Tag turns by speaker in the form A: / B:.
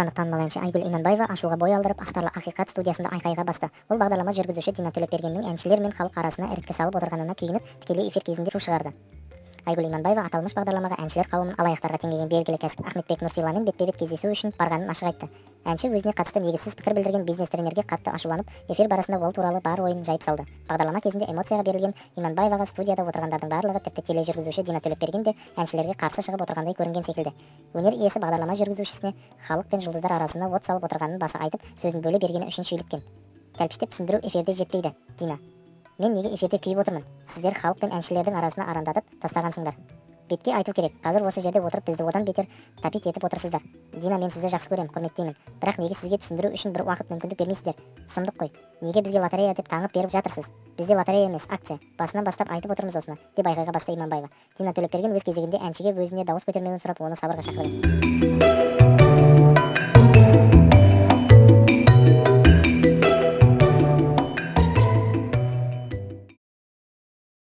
A: Отандық танымал әнші Айгүл Иманбаева ашуға бой алдырып, «Астарлы ақиқат» студиясында айқайға басты. Ол бағдарлама жүргізуші Дина Төлепбергеннің әншілер мен халық арасына іріткі салып отырғанына күйініп, тікелей эфир кезінде шу шығарды. Айгүл Иманбаева аталмыш бағдарламаға әншілер қауымын алаяқтарға теңеген белгілі кәсіп Ахметбек Нұрсиламен бетпе-бет кездесу үшін барғанын ашық айтты. Әнші өзіне қатысты негізсіз пікір білдірген бизнес-тренерге қатты ашуланып, эфир барысында ол туралы бар ойын жайып салды. Бағдарлама кезінде эмоцияға берілген Иманбаеваға студияда отырғандардың барлығы, тіпті тележүргізуші Дина Төлепберген де әншілерге қарсы шығып отырғандай көрінген секілді. Өнер иесі бағдарлама жүргізушісіне халық пен жұлдыздар арасына от салып отырғанын баса айтып, сөзін бөле бергені үшін шүйліккен. «Тәлпіштеп түсіндіру эфирде жетпейді, Дина. Мен неге эфирде күйіп отырмын? Сіздер халық пен әншілердің арасына арандатып тастағансыңдар. Бетке айту керек, қазір осы жерде отырып, бізді одан бетер топить етіп отырсыздар. Дина, мен сізді жақсы көремін, құрметтеймін. Бірақ неге сізге түсіндіру үшін бір уақыт мүмкіндік бермейсіздер? Сұмдық қой. Неге бізге лотерея деп таңып беріп жатырсыз? Бізде лотерея емес, акция. Басынан бастап айтып отырмыз осыны», — деп айқайға басты Иманбаева. Дина Төлепберген өз кезегінде әншіге өзіне дауыс көтермеуін сұрап, оны сабырға шақырды.